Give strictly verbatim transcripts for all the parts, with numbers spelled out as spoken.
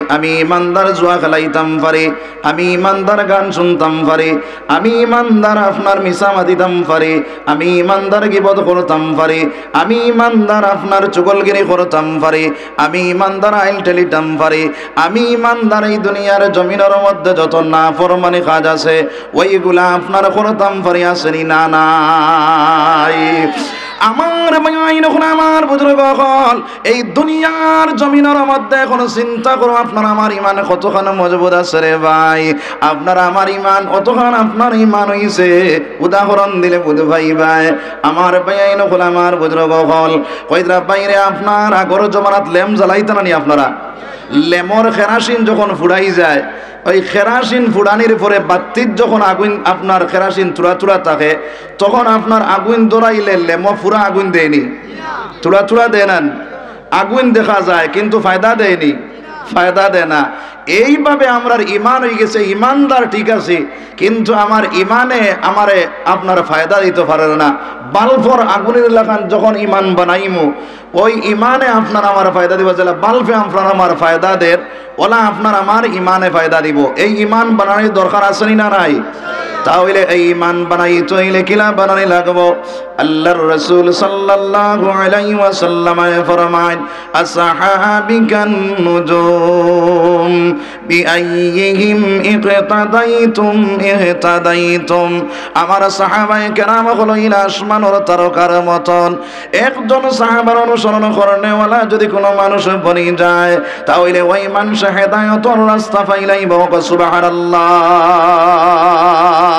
আমি ইমানদার জুয়া খেলাইতাম পারি, আমি ইমানদার গান শুনতাম পারি, আমি ইমানদার আপনার মিছা মাতিতাম পারি, আমি ইমানদার গিবত করতাম পারি, আমি ইমানদার আপনার চুগলগিরি করতাম পারি, আমি ইমানদার আইল ঠেলিতাম পারি, আমি ইমানদার এই দুনিয়ার জমিনর মধ্যে যত নাফরমানি কাজ আছে, ওইগুলা আপনার করতাম পারি, আছে নি না নাই? আমার ভাইয়াইন অকল, আমার বুজুর্গ অকল, এই দুনিয়ার জমিনর মধ্যে এখন চিন্তা করো, আপনার আমার ইমান কতখান মজবুত আছে রে ভাই। আপনার আমার ইমান অতখান আপনার ইমান অইছে, উদাহরণ দিলে বুঝ পাইবায়। আমার ভাইয়াইন অকল, আমার বুজুর্গ অকল, কইতরা ভাইরে, আপনার আগর জমানাত লেম জ্বালাইতা না নি আপনারা? লেমর কেরাসিন যখন ফুড়াই যায়, ওই কেরাসিন ফুড়ানির পরে বাত্তিত যখন আগুন, আপনার কেরাসিন থুড়া থুড়া থাকে, তখন আপনার আগুন ধরাইলে লেমো ফুরা আগুন দেয় নি, থুড়া থুড়া দেয় না, আগুন দেখা যায় কিন্তু ফায়দা দেয় নি, ফায়দা দেয় না। এইভাবে আমরার ইমান অইগেছে, ইমানদার ঠিক আছে, কিন্তু আমার ইমানে আমারে আপনার ফায়দা দিতো পারের না। বাল্বর আগুনের লাখান যখন ইমান বানাইমু, ওই ইমানে আপনার আমার ফায়দা দিবো, যেলা বাল্বে আপনার আমার ফায়দা দের, ওলা আপনার আমার ইমানে ফায়দা দিবো। এই ইমান বানানির দরকার আছে নি না নাই? তাইলে এই ইমান বানাইতে অইলে কিলা বানানি লাগবো? আল্লাহর রাসূল সাল্লাল্লাহু আলাইহি ওয়াসাল্লামে ফরমাইন, "আসহাবি কান নুজুম, বিআইয়িহিম ইকতাদাইতুম ইহতাদাইতুম।" আমার সাহাবায়ে কেরাম অকল অইলা আসমানর তারকার মতন। একজন সাহাবার অনুসরণ করনেওয়ালা যদি কোনো মানুষ বনি যায়, তাইলে ওই মানুষ হেদায়তর রাস্তা পাইলাইবো। সুবহানাল্লাহ।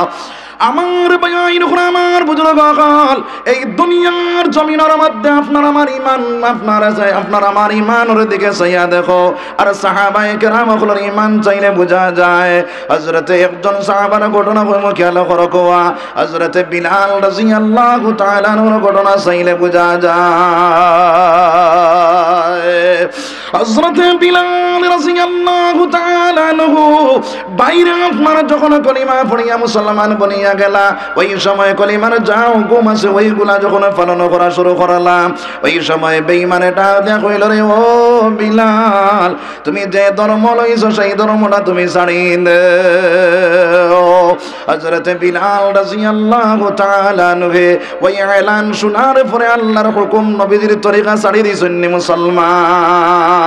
আমার ভাইয়াইন অকল, আমার বুজুর্গ অকল, এই দুনিয়ার জমিনর মধ্যে আপনার আমার ইমান, আপনার আছে, আপনার আমার ইমানর দিকে চাইয়া দেখো। আর সাহাবায়ে কেরাম অকলর ইমান চাইলে বুঝা যায়। হযরতে একজন সাহাবার ঘটনা কইমু, খেয়াল করো কোয়া। হযরতে বিলাল রাদিয়াল্লাহু তাআলা আনহুর ঘটনা চাইলে বুঝা যায়। হযরতে বিলাল রাদিয়াল্লাহু তাআলা আনহু বাইরে আপনারা যখন কলিমা পড়িয়া মুসলমান বনিয়া গেলা, ওই সময় কলিমার যা হুকুম আছে ওইগুলা যখন পালন করা শুরু করলা, ওই সময় বেঈমানে ডাক দিয়া কইল, "রে ও বিলাল, তুমি যে ধর্ম লইছো সেই ধর্মটা তুমি ছাড়ি দেও।" হযরতে বিলাল রাদিয়াল্লাহু তাআলা আনহু ওই এলান শোনার পরে আল্লাহর হুকুম নবীজির তরিকা ছাড়ি দিছইন নি মুসলমান।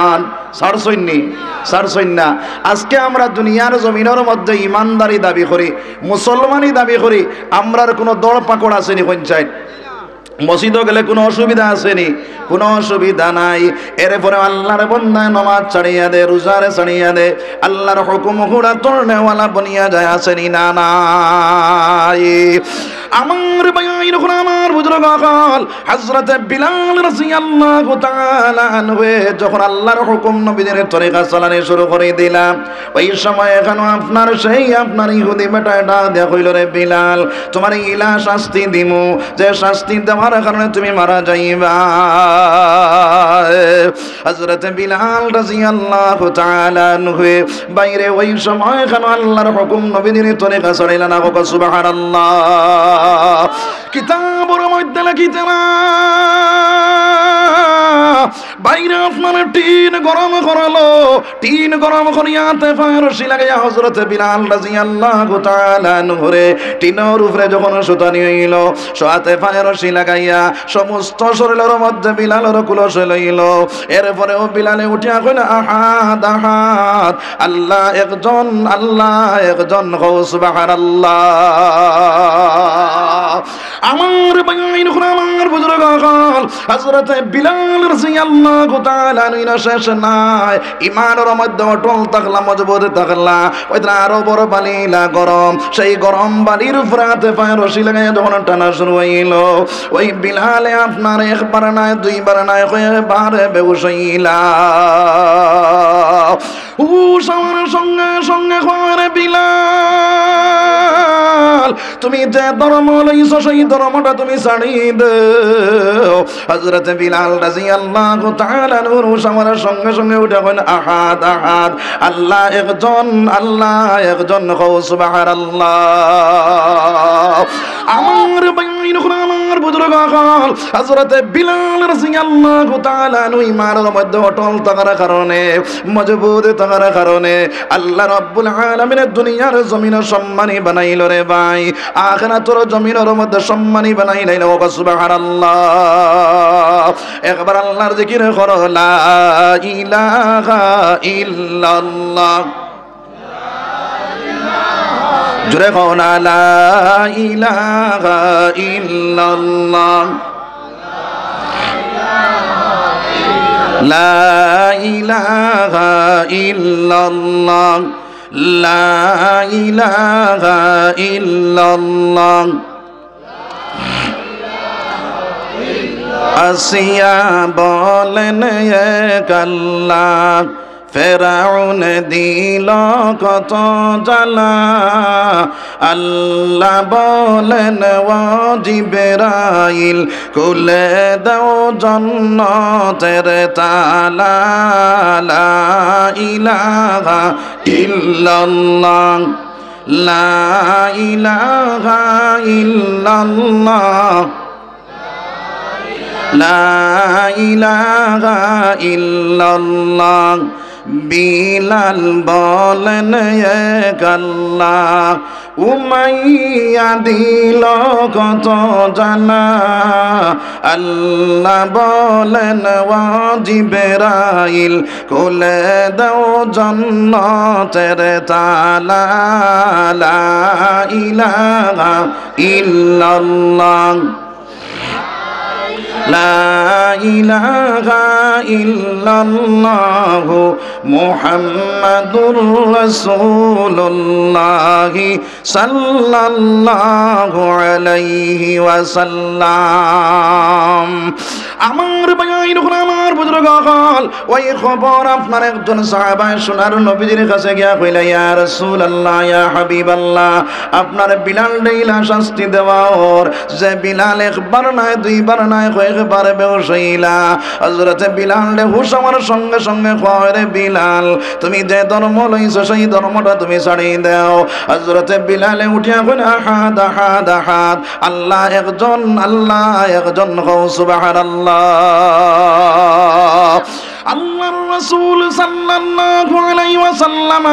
ছাড়ছইন নি? ছাড়ছইন না। আজকে আমরা দুনিয়ার জমিনর মধ্যে ইমানদারি দাবি করি, মুসলমানি দাবি করি, আমরার কোনো দড় পাকড় আছে নি কইন চাইন? মসজিদো গেলে কোনো অসুবিধা আছে নি? কোনো অসুবিধা নাই। এরপরে আল্লাহর বন্দায় নমাজ ছাড়িয়া দে, রোজারে ছাড়িয়া দে, আল্লাহর হুকুম হুড়া তোড়নেওয়ালা বনিয়া যায়, আছে নি না নাই? আমার ভাইয়াইন অকল, আমার বুজুর্গ অকল, হযরতে বিলাল রাদিয়াল্লাহু তাআলা আনহু যখন আল্লাহর হুকুম নবীজির তরিকা চালানি শুরু করি দিলা, ওই সময় এখানো আপনার সেই আপনার ইহুদি বেটায় ডাক দিয়া কইল, "রে বিলাল, তোমারে ইলা শাস্তি দিমু, যে শাস্তি দেওয়ার কারণে তুমি মারা যাইবা।" হযরতে বিলাল রাদিয়াল্লাহু তাআলা আনহু বাইরে ওই সময় এখানো আল্লাহর হুকুম নবীজির তরিকা ছাড়িলা না। কও সুবহানাল্লাহ। কিতাবর মধ্যে লেখিতরা বাইরে আপনার টিন গরম করলো, টিন গরম করিয়া আতে পায়ে রশি লাগাইয়া হযরতে বিলাল রাদিয়াল্লাহু তাআলা আনহুরে টিনর উপরে যখন সুতানি অইল, আতে পায়ে রশি লাগাইয়া সমস্ত শরীলর মধ্যে বিলালর কুলস লইল। এরপরেও বিলালে উঠিয়া কইল, "আহাদ, আহাদ, আল্লাহ একজন, আল্লাহ একজন।" কও সুবহানাল্লাহ। আমার ভাইয়াইন অকল, আমার বুজুর্গ অকল, হযরতে বিলাল রাদিয়াল্লাহু তাআলা আনহু শেষ নাই, ইমানর মধ্যে অটল থাকলা, মজবুত থাকলা। ওই তারা আরো বড় বালিলা গরম, সেই গরম বালির উপরে আতে পায়ে রশি লাগাইয়া যখন টানা শুরু অইল, ওই বিলালে আপনার একবার নায়, দুইবার নায়, কয়েকবার বেহুশ অইলা। হুশ আওয়ার সঙ্গে সঙ্গে কয়, "রে বিলাল, তুমি যে ধর্ম লইছো, সেই ধর্মটা তুমি ছাড়ি দেও। হযরতে বিলাল রাদিয়াল্লাহু তাআলা আনহুর হুশ আওয়ার সঙ্গে সঙ্গে উঠি কইন, "আহাদ, আহাদ, আল্লাহ একজন, আল্লাহ একজন।" কও সুবহানাল্লাহ। আমার ভাইয়াইন অকল, আমার বুজুর্গ অকল, হযরতে বিলাল রাদিয়াল্লাহু তাআলা আনহু ইমানর মধ্যে অটল থাকার কারণে, মজবুত থাকার কারণে আল্লাহ রাব্বুল আলামিনে দুনিয়ার জমিনও সম্মানী বানাইলো রে ভাই, আখিরাতর জমিনর মধ্যে সম্মানী বানাইলাইলো। কও সুবহানাল্লাহ। একবার আল্লাহর জিকির করো, লা ইলাহা ইল্লাল্লাহ। জোরে কও না, লা ইলাহা ইল্লাল্লাহ। লা ইলাহা ইল্লাল্লাহ। লা ইলাহা ইল্লাল্লাহ। আসিয়া বলেন, "এক আল্লাহ।" ফেরাউন দিল কত জ্বালা। আল্লাহ বলেন, "ও জিবরাইল, খুলে দাও জন্নতের তালা।" লা ইলাহা ইল্লাল্লাহ, লা ইলাহা ইল্লাল্লাহ। লা ইলাহা ইল্লাল্লাহ। বিলাল বলেন, "এক আল্লাহ।" উমাইয়া দিল কত জ্বালা। আল্লাহ বলেন, "ও জিবরাইল, খুলে দাও জন্নতের তালা।" লা ইলাহা ইল্লাল্লাহ। লা ইলাহা ইল্লাল্লাহু মুহাম্মাদুর রাসূলুল্লাহ সাল্লাল্লাহু আলাইহি ওয়াসাল্লাম। আমার ভাইয়াইন অকল, আমার বুজুর্গ অকল, ওই খবর আপনার একজন সাহাবায় সোনার নবীজির কাছে গিয়া কইলা, "ইয়া রাসূলুল্লাহ, ইয়া হাবিবাল্লাহ, আপনার বিলালরে ইলা শাস্তি দেওয়া অর।" যে বিলাল একবার নায়, দুইবার নায়, কয়েকবার বেহুশ অইলা। হযরতে বিলালরে হুশ আওয়ার সঙ্গে সঙ্গে কয়, "রে বিলাল, তুমি যে ধর্ম লইছো, সেই ধর্মটা তুমি ছাড়ি দেও।" হযরতে বিলালে উঠিয়া কইন, "আহাদ, আহাদ, আহাদ, আল্লাহ একজন, আল্লাহ একজন।" কও সুবহানাল্লাহ। আল্লাহর রাসূল সাল্লাল্লাহু আলাইহি ওয়াসাল্লাম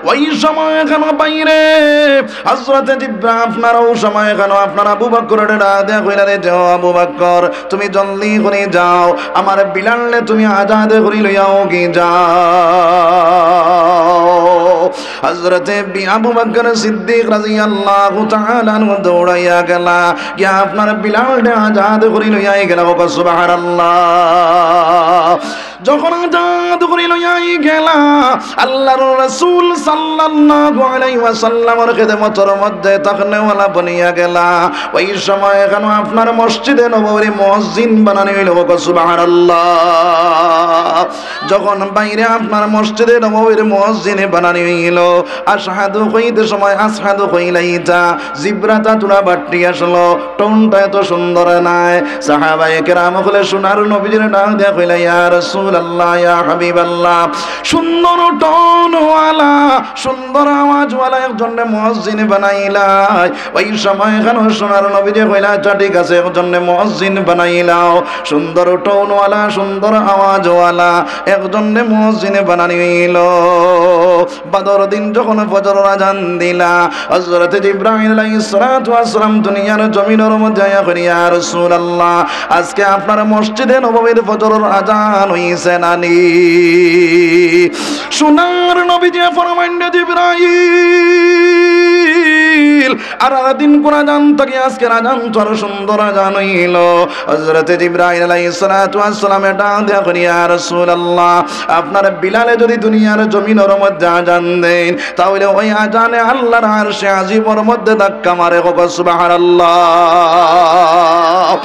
ওই সময় খানো বাইরে হযরতে জিব্রা-, আপনারা ওই সময় খানো আপনারা আবু বকররে ডাক দিয়া কইলা, "রে যাও আবু বকর, তুমি জলদি করি যাও, আমার বিলালরে তুমি আজাদ করি লইয়া অউগি যাও।" হযরতে বি-, আবু বকর সিদ্দিক রাদিয়াল্লাহু তাআলা আনহু দৌড়াইয়া গেলা, গিয়া আপনার বিলালরে আজাদ করি লইয়া গেলা। কও সুবহানাল্লাহ। যখন আজাদ করি লইয়া গেলা, আল্লাহর রাসূল সাল্লাল্লাহু আলাইহি ওয়াসাল্লামর খেদমতর মধ্যে থাকনেওয়ালা বনিয়া গেলা। ওই সময় খানো আপনার মসজিদে নববীর মুয়াজ্জিন বানানি অইলো। কও সুবহানাল্লাহ। যখন বাইরে আপনার মসজিদে নববীর মুয়াজ্জিন বানানি অইলো, আশহাদু কইতে সময় আসহাদু কইলাইতা, জিব্রাটা থুড়া বাট্টি আসলো, টোনটা এত সুন্দর নায়। সাহাবায়ে কেরাম অকলে সোনার নবীজিরে ডাক দিয়া কইলা, "ইয়া রাসূলুল্লাহ, ইয়া হাবিবাল্লাহ, সুন্দর টোনওয়ালা, সুন্দর আওয়াজওয়ালা একজনরে মুয়াজ্জিন বানাইলায়।" ওই সময় খানো সোনার নবীজি কইলা, "আচ্ছা, ঠিক আছে, একজনরে মুয়াজ্জিন বানাইলাও, সুন্দর টোনওয়ালা, সুন্দর আওয়াজওয়ালা একজনরে মুয়াজ্জিন বানানি অইলো।" বাদর দিন যখন ফজরর আজান দিলা, হযরতে জিব্রাইল আলাইহিস সালাতু ওয়াস সালাম দুনিয়ার জমিনর মধ্যে আইয়া কইন, "ইয়া রাসূলুল্লাহ, আজকে আপনার মসজিদে নববীর ফজরর আজান অইছে না নি?" সোনার নবীজি ফরমাইন, "রে জিব্রাইল, আর আর দিন কোন আজান থাকি আজকের আজান তো আরো সুন্দর আজান অইলো।" হযরতে জিব্রাইল আলাইহিস সালাতু ওয়াস সালামে ডাক দিয়া কইন, "ইয়া রাসূলুল্লাহ, আপনার বিলালে যদি দুনিয়ার জমিনর মধ্যে আজান দেইন, তাইলে ওই আজানে আল্লাহর আরশে আজিমর মধ্যে ধাক্কা মারে।" কও সুবহানাল্লাহ।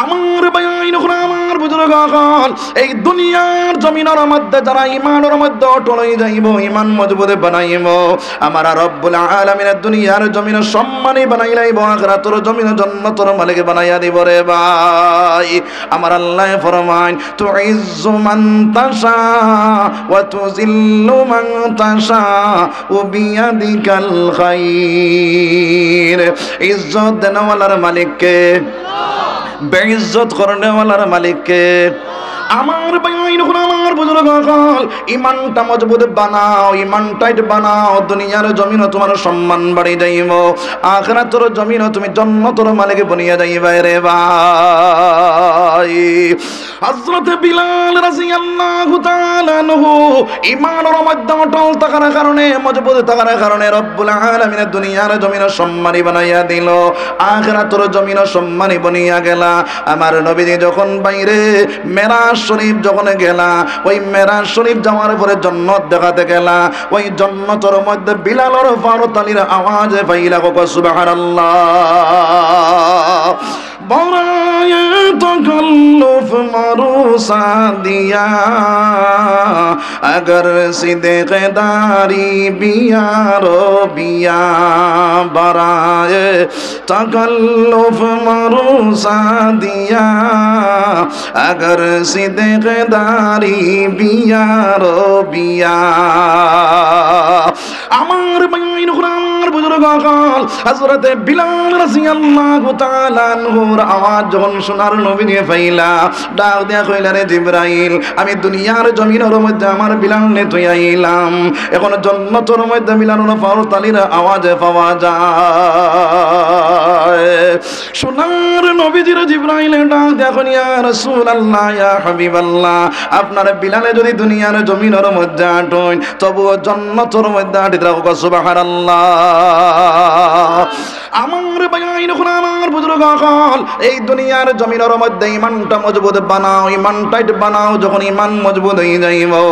আমার ভাইয়াইন অকল, আমার বুজুর্গ অকল, এই দুনিয়ার জমিনর মধ্যে যারা ইমানর মধ্যে অটল অই যাইবো, ইমান মজবুত বানাইবো, আমার রব্বুল আলামিনে দুনিয়ার জমিন সম্মানী বানাইলাইবো, আখিরাতর জমিন জন্নতর মালিক বানাইয়া দিবো রে ভাই। আমার আল্লায় ফরমাইন, তুইজ্জু মান তাশা ওয়া তুযিল্লু মান তাশা, ও বিয়াদিকাল খাইর। ইজ্জত দেনেওয়ালার মালিক কে? বেইজ্জত করনেওয়ালার মালিক কে? আমার ভাইয়াইন অকল, আমার বুজুর্গ অকল, ইমানটা মজবুত বানাও, ইমান টাইট বানাও, দুনিয়ার জমিনও তুমার সম্মান বাড়ি যাইবো, আখিরাতর জমিনও তুমি জন্নতর মালিক বনিয়া যাইবায় রে ভাই। হযরতে বিলাল রাদিয়াল্লাহু তাআলা আনহু ইমানর মধ্যে অটল থাকার কারণে, মজবুত থাকার কারণে রব্বুল আলামিনে দুনিয়ার জমিনও সম্মানী বানাইয়া দিলো, আখিরাতর জমিনও সম্মানী বনিয়া গেলা। আমার নবীজি যখন বাইরে মেরাজ শরীফ যখন গেলা, ওই মেরাজ শরীফ যাওয়ার পরে জন্নত দেখাতে গেলা, ওই জন্নতর মধ্যে বিলালর পাওর তালির আওয়াজে পাইলা। কও সুবহানাল্লাহ। برای تکلف مروسا دیا، اگر صدق داری بیار و بیا. برای تکلف مروسا دیا، اگر صدق داری بیار و بیا. আমার ভাইয়াইন অকল, আমার বুজুর্গ অকল, হযরতে বিলাল রাদিয়াল্লাহু তাআলা আনহুর আওয়াজ যখন শোনার নবীজি পাইলা, ডাক দিয়া কইলা, রে জিব্রাইল, আমি দুনিয়ার জমিনর মধ্যে আমার বিলালরে থইয়া আইলাম, এখন জন্নতর মধ্যে বিলালর পাওর তালির আওয়াজে পাওয়া যায়। সোনার নবীজিরে জিব্রাইলে ডাক দিয়া কইন, ইয়া রাসূলুল্লাহ, ইয়া হাবিবাল্লাহ, আপনার বিলালে যদি দুনিয়ার জমিনর মধ্যে আটইন, তবুও জন্নতর মধ্যে আটিতরা। কও সুবহানাল্লাহ। আমার ভাইয়াইন অকল, আমার বুজুর্গ অকল, এই দুনিয়ার জমিনর মধ্যে ইমানটা মজবুত বানাও, ইমান টাইট বানাও। যখন ইমান মজবুত অই যাইবো,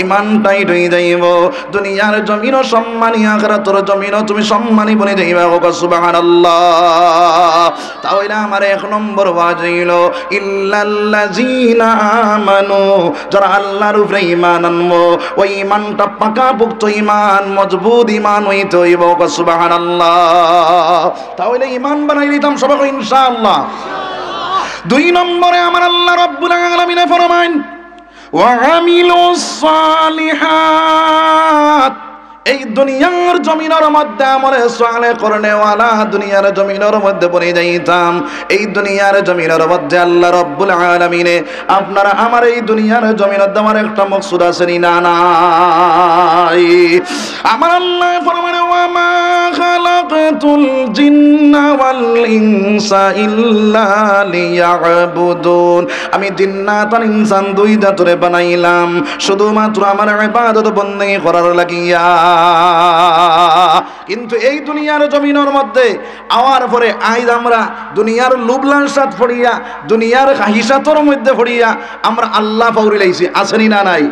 ইমান টাইট অই যাইবো, দুনিয়ার জমিনও সম্মানী, আখিরাতর জমিনও তুমি সম্মানী বনি যাইবা। কও সুবহানাল্লাহ। তাইলে আমার এক নম্বর ওয়াজ অইলো, ইল্লাল্লাযীনা আমানু, যারা আল্লাহর উপরে ঈমান আনবো, ওই ঈমানটা পাকাপোক্ত ঈমান, মজবুত ঈমান অইতে অইবো। কও সুবহানাল্লাহ। তাইলে ঈমান বানাই নিতাম সবাই, কও ইনশাআল্লাহ। দুই নম্বরে আমার আল্লাহ রাব্বুল আলামিনে ফরমাইন, ওয়া আমিলুস সালিহাত। এই দুনিয়ার জমিনর মধ্যে আমলে সালেহ করনেওয়ালা দুনিয়ার জমিনর মধ্যে বনি যাইতাম। এই দুনিয়ার জমিনর মধ্যে আল্লাহ রাব্বুল আলামিনে আপনার আমার এই দুনিয়ার জমিনর দেওয়ার একটা মকসুদ আছে নি না নাই? আমার আল্লাহ ফরমাইন, ওয়া মা খালাকতুল জিন্না ওয়াল ইনসা ইল্লা লিয়াবুদুন। আমি জিন্নাত আর ইনসান দুই জাতরে বানাইলাম শুধুমাত্র আমার ইবাদত বন্দেগি করার লাগিয়া। কিন্তু এই দুনিয়ার জমিনর মধ্যে আওয়ার পরে আইজ আমরা দুনিয়ার লোভ লালসাত পড়িয়া, দুনিয়ার খাহিশাতর মধ্যে পড়িয়া আমরা আল্লাহ পাউরি লাইছি, আছে নি না নাই?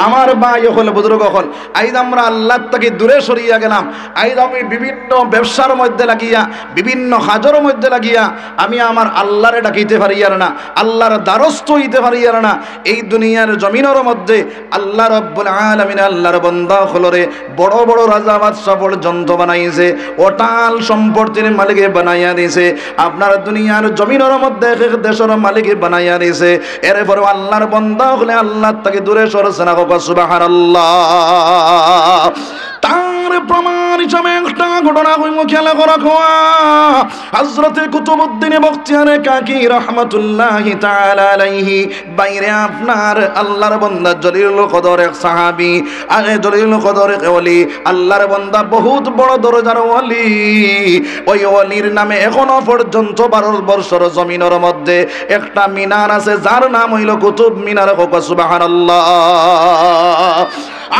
আমার ভাই অকল, বুজুর্গ অকল, আইজ আমরা আল্লাহর থাকি দূরে সরিয়া গেলাম। আইজ আমি বিভিন্ন ব্যবসার মধ্যে লাগিয়া, বিভিন্ন কাজর মধ্যে লাগিয়া আমি আমার আল্লাহরে ডাকিতে পারিয়ার না, আল্লাহর দ্বারস্থ অইতে পারিয়ার না। এই দুনিয়ার জমিনর মধ্যে আল্লাহ রাব্বুল আলামিন আল্লাহর বান্দা অকলরে বড় বড় রাজা বাদশা পর্যন্ত বানাইছে, অটাল সম্পত্তির মালিকে বানাইয়া দিছে। আপনার দুনিয়ার জমিনর মধ্যে এক এক দেশর মালিকে বানাইয়া দিছে। এরপরেও আল্লাহর বান্দা অকলে আল্লাহর থাকি দূরে সরছে না। কও সুবহানাল্লাহ। তার প্রমাণ হিসাবে একটা ঘটনা কইমু, খেয়াল করা। হযরতে কুতুবউদ্দিন বখতিয়ারে কাকি রহমাতুল্লাহি তাআলা আলাইহি বাইরে আপনার আল্লাহর বান্দা জলিলুল কদর এক সাহাবী, আরে জলিলুল কদর এক ওলি, আল্লাহর বান্দা বহুত বড় দরজার ওলি। ওই ওলির নামে এখনো পর্যন্ত ভারতবর্ষর জমিনর মধ্যে একটা মিনার আছে, যার নাম অইলো কুতুব মিনার। কও সুবহানাল্লাহ।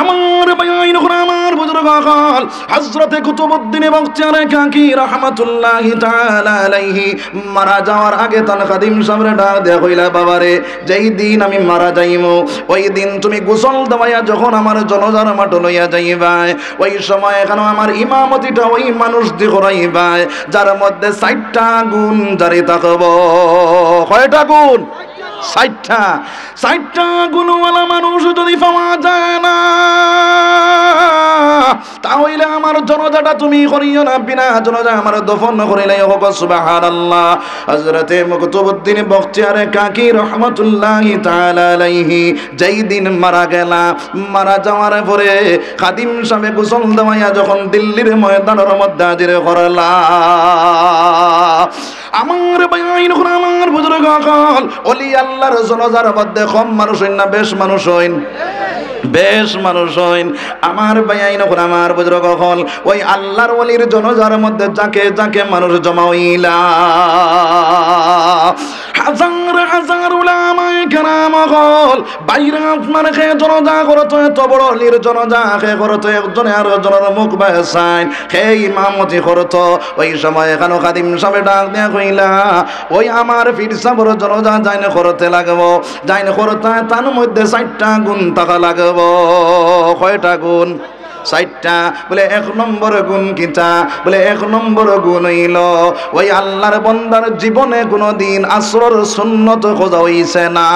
আমার ভাইয়াইন অকল, আমার বুজুর্গ হকল, হযরতে কুতুবউদ্দিন বখতিয়ারে কাকি রহমাতুল্লাহি তাআলা আলাইহি মারা যাওয়ার আগে তান খাদিম সাবরে ডাক দিয়া কইলা, "বাবারে, যেই দিন আমি মারা যাইমু, ওই দিন তুমি গোসল দেওয়াইয়া যখন আমার জনাজার মাঠো লইয়া যাইবায়, ওই সময় এখানো আমার ইমামতিটা ওই মানুষ দি করাইবায়, যার মধ্যে চাইরটা গুণ জারি থাকবো।" কয়টা গুণ? চাইরটা। চাইরটা গুণওয়ালা মানুষ যদি পাওয়া যায় না, তা অইলে আমার জনাজাটা তুমি করিও না, বিনা জনাজায় আমার দফন করিলাইও। কও সুবহানাল্লাহ। হযরতে কুতুবউদ্দিন বখতিয়ারে কাকি রহমাতুল্লাহি তাআলা আলাইহি যেই দিন মারা গেলা, মারা যাওয়ার পরে খাদিম সাবে গোসল দেওয়াইয়া যখন দিল্লির ময়দানর মধ্যে হাজির করলা, আমার ভাইয়াইন অকল, আমার বুজুর্গ অকল, অলি আল্লার জনাজার মধ্যে কম মানুষ অইন না, বেশ মানুষ অইন? বেশ মানুষ অইন। আমার ভাইয়াইন অকল, আমার বুজুর্গ অকল, ওই আল্লার অলির জনাজার মধ্যে ঝাঁকে ঝাঁকে মানুষ জমা অইলা। হাজার হাজার উলামায়ে কেরাম অকল, বাইরে আপনার কে জনাজা করতো, এত বড় অলির জনাজা কে করতো, একজনে আরকজনর মুখ বায় চাইন, কে ইমামতি করতো। ওই সময় এখানো খাদিম সাবে ডাক দিয়া কইলা, "ওই আমার পীর সাবর জনাজা যাইন করতে লাগবো, যাইন করতে তান মধ্যে চাইরটা গুণ থাকা লাগবো।" কয়টা গুণ? চাইরটা। বলে, "এক নম্বর গুণ কিতা?" বলে, "এক নম্বর গুণ অইলো, ওই আল্লার বন্দার জীবনে কুনুদিন আসরর সুন্নত কজা অইছে না।"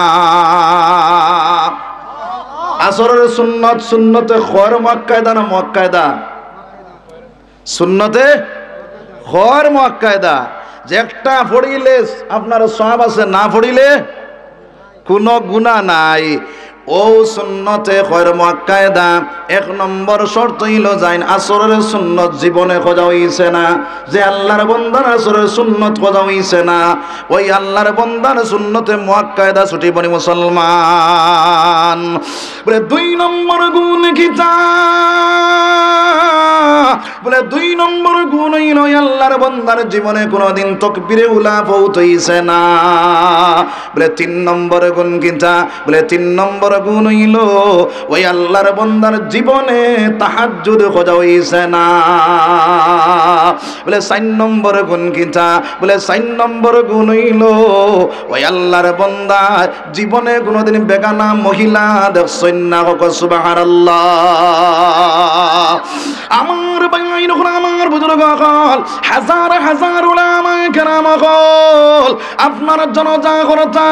আসরর সুন্নত, সুন্নতে খয়র মুআক্কাদা না মুআক্কাদা? সুন্নতে খয়র মুআক্কাদা। যে একটা পড়িলে আপনার সওয়াব আছে, না পড়িলে কুনু গুনা নাই। অউ সুন্নতে খয়র মুআক্কাদা। এক নম্বর শর্ত অইলো যাইন আসরর সুন্নত জীবনে কজা অইছে না। যে আল্লার বন্দার আসরর সুন্নত কজা অইছে না, ওই আল্লার বন্দার সুন্নতে মুআক্কাদা ছুটিবো নি মুসলমান। বলে, দুই নম্বর গুণ কিতা? বলে, দুই নম্বর গুণ অইলো, ওই আল্লার বন্দার জীবনে কুনুদিন তকবিরে উলা ফৌত অইছে না। বলে, তিন নম্বর গুণ কিতা? বলে, তিন নম্বর গুণ অইলো, ওই আল্লার বন্দার জীবনে তাহাজ্জুদ কজা অইছে না। বলে, চাইর নম্বর গুণ কিতা? বলে, চাইর নম্বর গুণ অইলো, ওই আল্লার বন্দা জীবনে কুনুদিন বেগানা মহিলা দেখছইন না। কও সুবহানাল্লাহ। আমার ভাইয়াইন অকল, আমার বুজুর্গ অকল, হাজার হাজার উলামায়ে কেরাম অকল, আপনার জনাজা করতা,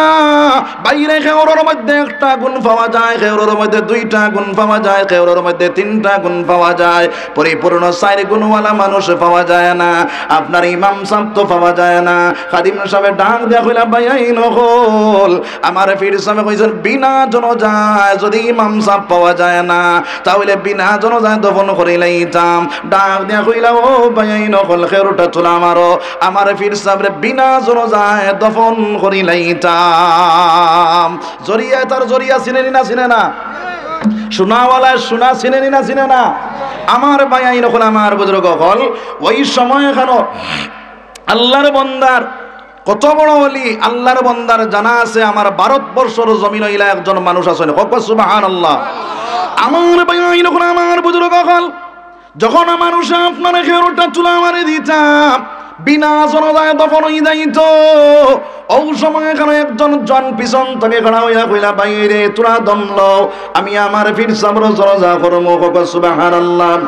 বাইরে কেউরর মধ্যে একটা গুণ পাওয়া যায়, কেউরর মধ্যে দুইটা গুণ পাওয়া যায়, কেউরর মধ্যে তিনটা গুণ পাওয়া যায়, পরিপূর্ণ চাইর গুণওয়ালা মানুষ পাওয়া যায় না। আপনার ইমাম সাব তো পাওয়া যায় না। খাদিম সাবে ডাক দিয়া কইলা, "ভাইয়াইন অকল, আমার পীর সাবে কইছইন, বিনা জনাজায় যদি ইমাম সাব পাওয়া যায় না, তা অইলে বিনা জনাজায় দফন করিলাইতাম।" ডাক দিয়া কইলা, "ও ভাইয়াইন অকল, কেউরটা তুলা মারো, আমার পীর সাবরে বিনা জনাজায় দফন করিলাইতাম।" জরিয়া, তার জরিয়া চিনে নি না চিনে না? সোনাওয়ালায় সোনা চিনে নি না চিনে না? আমার ভাইয়াইন অকল, আমার বুজুর্গ অকল, ওই সময় এখানো আল্লার বন্দার কত বড় অলি, আল্লার বন্দার জানা আছে, আমার ভারতবর্ষর জমিনো ইলা একজন মানুষ আছইন। কও সুবহানাল্লাহ। আমার ভাইয়াইন অকল, আমার বুজুর্গ অকল, যখন মানুষে আপনার কেউরটা তুলা মারি দিতা, বিনা জনাজায় দফন অই যাইতো, অউ সময় এখানো একজন জন পিছন থাকি খাড়া অইয়া কইলা, "ভাইরে, তুরা দম লও, আমি আমার পীর সাবর জনাজা করমু।" কও সুবহানাল্লাহ।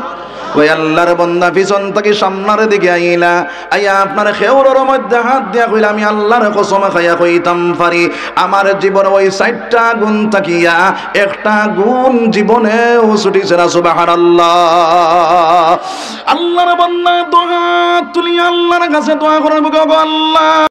ওই আল্লার বন্দা পিছন থাকি সামনার দিকে আইলা, আইয়া আপনার কেউরর মধ্যে হাত দিয়া কইলা, "আমি আল্লার কসম খাইয়া কইতাম পারি, আমার জীবনে ওই চাইরটা গুণ থাকিয়া একটা গুণ জীবনেও ছুটিছে না।" সুবহানাল্লাহ। আল্লার বন্দা দুই হাত তুলিয়া আল্লার কাছে দোয়া করইন, "গো আল্লাহ,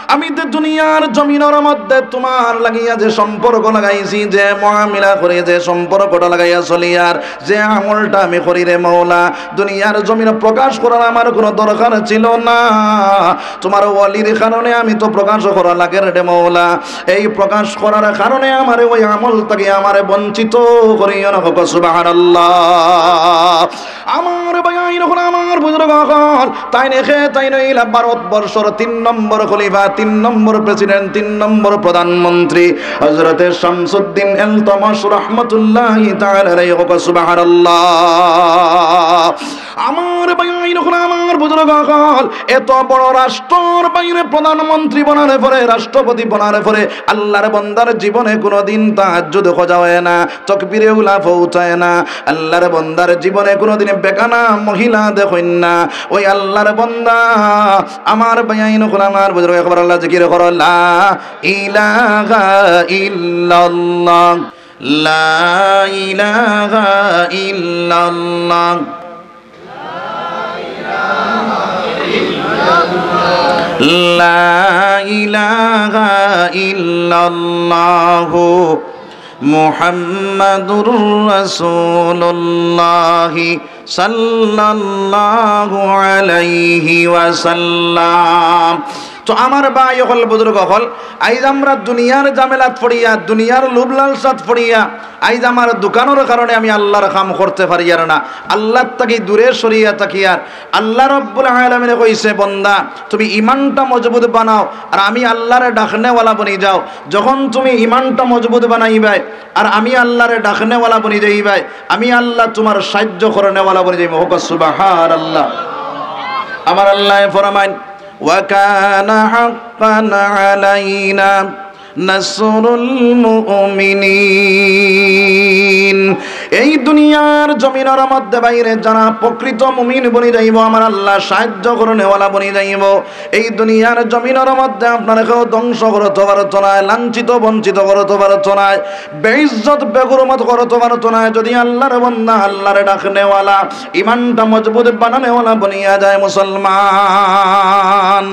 আমি তো দুনিয়ার জমিনর মধ্যে তুমার লাগিয়া যে সম্পর্ক লাগাইছি, যে মুআমিলা করি, যে সম্পর্কটা লাগাইয়া চলিয়ার, যে আমলটা আমি করি রে মওলা, দুনিয়ার জমিনো প্রকাশ করার আমার কুনু দরকার ছিল না। তুমার ওলির কারণে আমি তো প্রকাশ করা লাগের রে মওলা। এই প্রকাশ করার কারণে আমারে ওই আমল থাকি আমারে বঞ্চিত করিও না।" কও সুবহানাল্লাহ। আমার ভাইয়াইন অকল, আমার বুজুর্গ অকল, তাইন একে তাইন অইলা ভারতবর্ষর তিন নম্বর খলিফা, তিন নম্বর প্রেসিডেন্ট, তিন নম্বর প্রধানমন্ত্রী হযরতে শামসুদ্দিন ইলতুতমিশ রহমতুল্লাহি তাআলা আলাইহি। কও সুবহানাল্লাহ। আমার ভাইয়াইন অকল, আমার বুজুর্গ অকল, এত বড় রাষ্ট্রর বাইরে প্রধানমন্ত্রী বনার পরে, রাষ্ট্রপতি বনার পরে আল্লাহর বন্দার জীবনে কোনোদিন তাহাজ্জুদ খোজা হয় না, তকবিরে উলা পৌঁছায় না। আল্লাহর বন্দার জীবনে কোনোদিন বেগানা মহিলা দেখইন না। ওই আল্লাহর বন্দা, আমার ভাইয়াইন অকল, আমার বুজুর্গ, একবার আল্লাহ জিকির করো, লা ইলাহা ইল্লাল্লাহ, লা ইলাহা ইল্লাল্লাহ, লা ইলাহা ইল্লাল্লাহু মুহাম্মাদুর রাসূলুল্লাহ সাল্লাল্লাহু আলাইহি ওয়াসাল্লাম। তো আমার ভাই অকল, বুজুর্গ অকল, আইজ আমরা দুনিয়ার ঝামেলাত পড়িয়া, দুনিয়ার লোভ লালসাত পড়িয়া, আইজ আমার দোকানর কারণে আমি আল্লাহর কাম করতে পারিয়ার না, আল্লাহর থাকি দূরে সরিয়া থাকিয়ার। আল্লাহ রব্বুল আলামিনে কইছে, বন্দা, তুমি ইমানটা মজবুত বানাও, আর আমি আল্লাহরে ডাকনেওয়ালা বনি যাও। যখন তুমি ইমানটা মজবুত বানাইবায়, আর আমি আল্লাহরে ডাকনেওয়ালা বনি যাইবায়, আমি আল্লাহ তুমার সাহায্য করনেওয়ালা বনি যাইমু। কও সুবহানাল্লাহ। আমার আল্লায় ফরমাইন, ওয়া কানা হাক্কান আলাইনা নাসরুল মুমিনিন। এই দুনিয়ার জমিনর মধ্যে বাইরে যারা প্রকৃত মুমিন বনি যাইবো, আমার আল্লাহ সাহায্য করনেওয়ালা বনি যাইবো। এই দুনিয়ার জমিনর মধ্যে আপনারে কেউ ধ্বংস করতো পারতো নায়, লাঞ্ছিত বঞ্চিত করতো পারতো নায়, বেইজ্জত বেহুরমত করতো পারতো নায়। যদি আল্লাহর বন্দা, আল্লাহরে ডাকনেওয়ালা, ইমানটা মজবুত বানানেওয়ালা বনিয়া যায় মুসলমান।